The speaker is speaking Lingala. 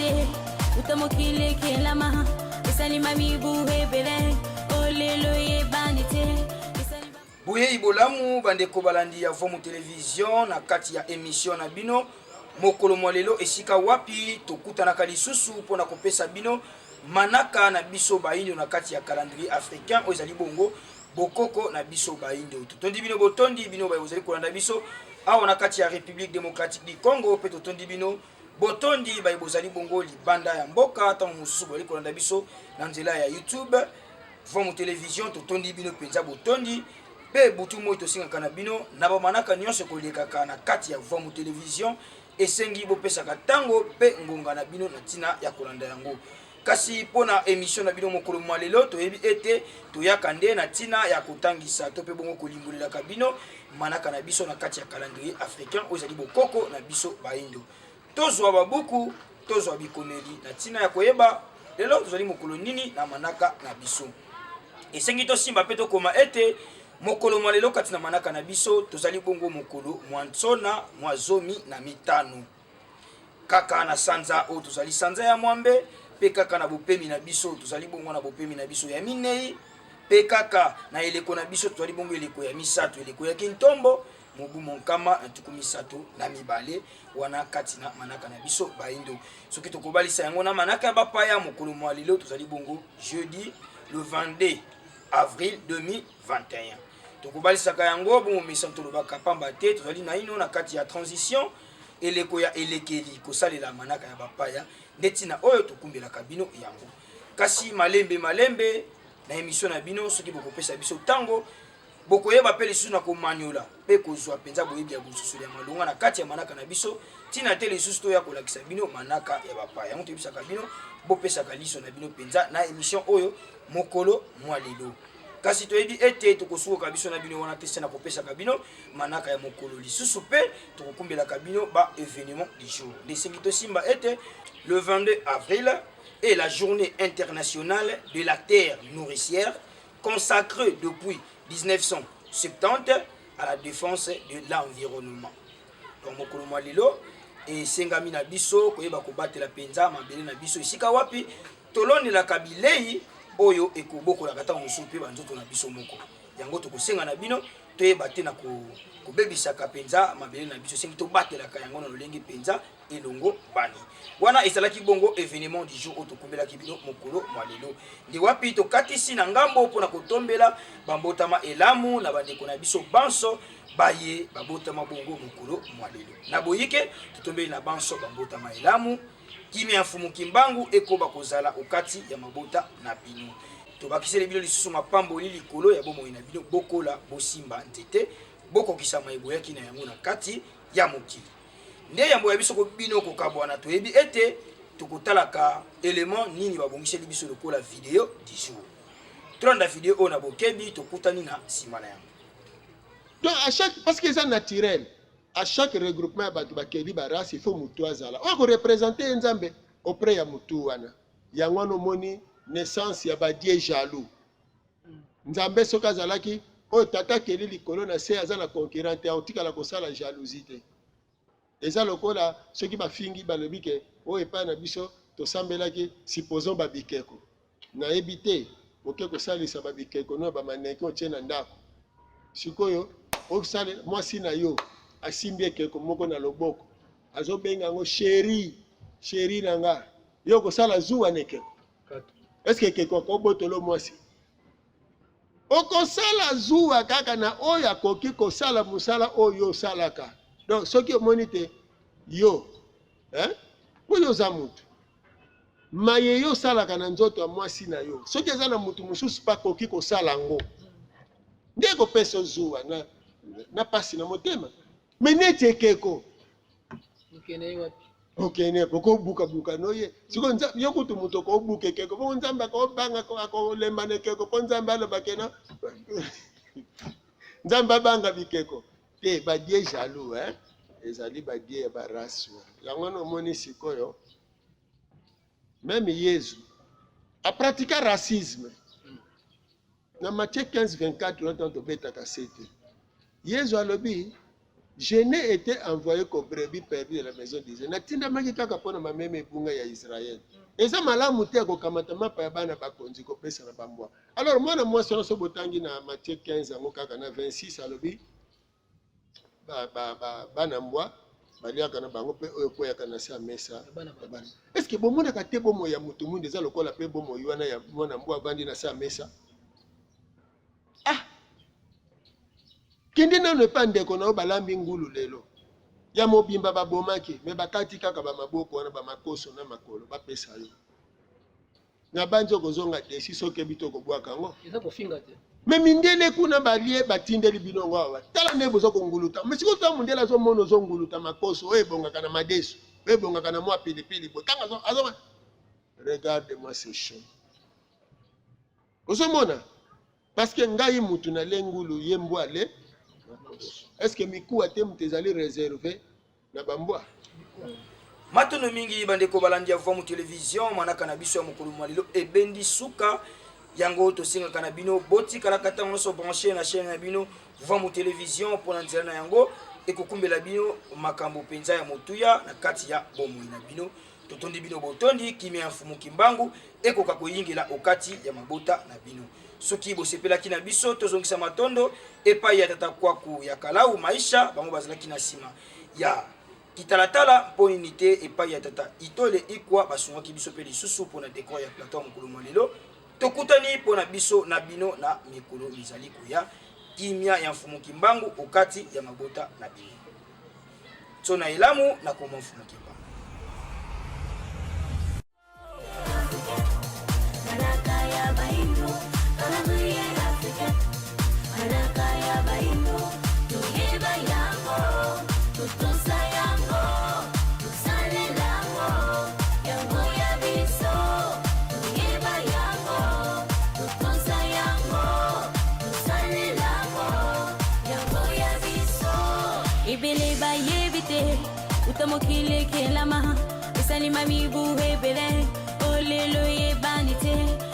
te uta mokili ekelama esalima mibu ebele olelo eyebani te. Boyei bolamu bandeko balandi ya Vomu Television na kati ya emission na bino mokolo mwa lelo, esika wapi tokutanaka lisusu mpo na kopesa bino manaka na biso baindo na kati ya calendrier africain oyo ezali bongo bokoko na biso baindo. Totondi bino botondi bino baye bozali kolanda biso awa na kati ya République démocratique du Congo, mpe totondi bino botondi baye bozali bongo libanda ya mboka, ntango mosusu bozali kolanda biso na nzela ya YouTube Vomu Television. Totondi bino mpenza botondi, mpe butu moi tosengaka na bino na bamanaka nyonso ekolekaka na kati ya Vomu Television, esengi bopesaka ntango mpe ngonga na bino na ntina ya kolanda yango. Kasi mpo na emission na bino mokolo mwa lelo, toyebi ete toyaka nde na ntina ya kotangisa to mpe bongo kolimbolelaka bino manaka na biso na kati ya calendrier africain oyo ezali bokoko na biso baindo. Tozwa babuku, tozwa bikomeli na ntina ya koyeba lelo tozali mokolo nini na manaka na biso. Esengi tosimba mpe tokoma ete mokolo mwa lelo kati na manaka na biso tozali bongo mokolo mwa nsona mwa 15 kaka na sanza oyo tozali sanza ya mwambe, mpe kaka na bopemi na biso tozali bongo na bopemi na biso ya minei, mpe kaka na eleko na biso tozali bongo eleko ya misato, eleko ya kintombo, mobu 132 wana kati na manaka na biso baindo. Soki tokobalisa yango na manaka ya bapaya, mokolo mwa lelo tozali bongo jeudi le 22 avril 2021. Tokobalisaka yango bongo mesa tolobaka pamba te tozali naino na kati ya transition, eleko ya elekeli kosalela manaka ya bapaya, nde ntina oyo tokumbelaka bino yango. Kasi malembe malembe na emission na bino, soki bokopesa biso ntango, bokoyeba mpe lisusu na komanyola mpe kozwa mpenza boyebi ya bososoli ya malonga na kati ya manaka na biso. Ntina te lisusu toya kolakisa bino manaka ya bapaya. Yango toyebisaka bino bopesaka liso na bino mpenza na emission oyo mokolo mwa lelo. Kasi toyebi ete tokosukoka biso na bino wana te se na kopesaka bino manaka ya mokolo lisusu, mpe tokokumbelaka bino ba événement du jour. Nde esengi tosimba ete le 22 avril est la journée internationale de la terre nourricière, consacrée depuis 1970 à la défense de l'environnement. Donc mokolo mwa lelo esengami na biso koyeba kobatela mpenza mabele na biso, esika wapi tolonelaka bilei oyo ekobokolaka ntango mosusu mpe banzoto na biso moko. Yango tokosenga na bino toyeba te na kobebisaka mpenza mabele na biso, esengi tobatelaka yango na lolenge mpenza elongo bani. Wana ezalaki bongo événement du jour oyo tokumbelaki bino mokolo mwa lelo, nde wapi tokatisi na ngambo mpona kotombela bambotama elamu na bandeko na biso banso baye babotama bongo mokolo mwa lelo. Na boyike totombeli na banso bambotama elamu, kimia ya Mfumu Kimbangu ekoba kozala okati ya mabota na bino. Tobakiseli bino lisusu mapamboli likolo ya bomoi na bino, bokola, bosimba nzete, bokokisama eboyaki na yango na kati ya mokili. Nde yambo ya biso ko bino kokabwana, toyebi ete tokotalaka element nini babongiseli biso lokola video du jour. Tolanda video oyo na bokebi, tokutani na nsima na yango. Donc à chaque, parce que eza naturel, à chaque regroupement ya bato bakeli ba race, il faut mutu azala oyo akorepresente ye Nzambe auprès ya mutu wana. Yango wana omoni naissance ya ba dieu jaloux. Nzambe soki azalaki oyo tata akeli likolo na se, aza na concurrent te, akotikala kosala jalousie te. Eza lokola soki bafingi, balobi ke oyo epai na biso tosambelaki, supposons babikeko, nayebi te, oke kosalisa babikeko no bamaneke otie na ndako. Sikoyo osale mwasi na yo asimbi ekeko moko na loboko, azobenga yango sheri, sheri na nga, yo okosala zuwa na ekeko? Eske ekeko akobotolo mwasi? Okosala zuwa kaka na oyo akoki kosala mosala oyo osalaka. Donc soki omoni te yo, hein, oyo oza mutu maye yo osalaka na nzoto ya mwasi na yo, soki eza na mutu mosusu mpe akoki kosala yango, nde ekopesa zuwa na pasi na motema. Me neti ekeko okende okobukabuka noye sikoyo, yo kutu moto okobuka ekeko bongo, Nzambe akobanga, akolemba na ekeko mpo Nzambe aloba kena Nzambe abanga bikeko te. Badie jaloux, hein? Ezali badie ya barace wana. Yango wana omoni sikoyo même Yezu apratika racisme na Matthieu 15 24 wana. Ntango tobetaka sete, Yezu alobi. Je n'ai été envoyé qu'aux brebis perdues de la maison d'Israël. Natindamaki kaka mpo na mameme ebunga ya Israël. Eza malamu te ya kokamata mapa ya bana bakonzi kopesa na bambwa. Alors mwana mwasi wana so botangi na Matthieu 15 yango kaka na 26 alobi ba, ba, ba, bana mbwa baliaka na bango mpe oyo ekweyaka na se ya mesa ya bana. Est ce que bomonaka te bomoi ya moto mwindu eza lokola mpe bomoi wana ya mwana mbwa avandi na se ya mesa? Ah! Kende nanu epa ndeko na yo balambi ngulu lelo ya mobimba babomaki me bakati kaka ba maboko wana ba makoso na makolo bapesa yo na banzi okozonga desi soki oyebi te okobwaka yango. Eza kofinga te. Me mindele kuna balie batindeli bino yango awa tala nde boza konguluta me sikoyo ntango mondele azomona ozonguluta makoso oyo ebongaka na madesu oyo ebongaka na mwa pilipili boye ntango azo regarde moi c'est chaud ozomona Parce que ngai mutu na le ngulu ye mbwa ale est-ce que mikuwa te mutu ezali reserve na bambwa? Matondo mingi bandeko balandi ya Vuamu Television, manaka na biso ya mokolo mwa lelo ebendi suka. Yango tosengaka na bino botikalaka ntango nyonso branche na chaîne na bino Vuamu Television, mpo na nzela na yango ekokumbela bino makambo mpenza ya motuya na kati ya bomoi na bino. Totondi bino botondi, kimia ya Mfumu Kimbangu ekoka koyingela okati ya mabota na bino. Soki bosepelaki na biso, tozongisa matondo epai ya tata Kwaku ya Kalau Maisha, bango bazalaki na nsima ya kitalatala mpo nini te epai ya tata Itole Ikwa, basungaki biso mpe lisusu mpo na decor ya plateau ya mokolo mwa lelo. Tokutani mpo na biso na bino na mikolo mizali koya. Kimia ya Mfumu Kimbangu okati ya mabota na bino. Tsona elamu na kombo Mfumu Kimbangu. Ebele bayebi te uta mokili ekelama esalima mibu ebele olelo eyebani te.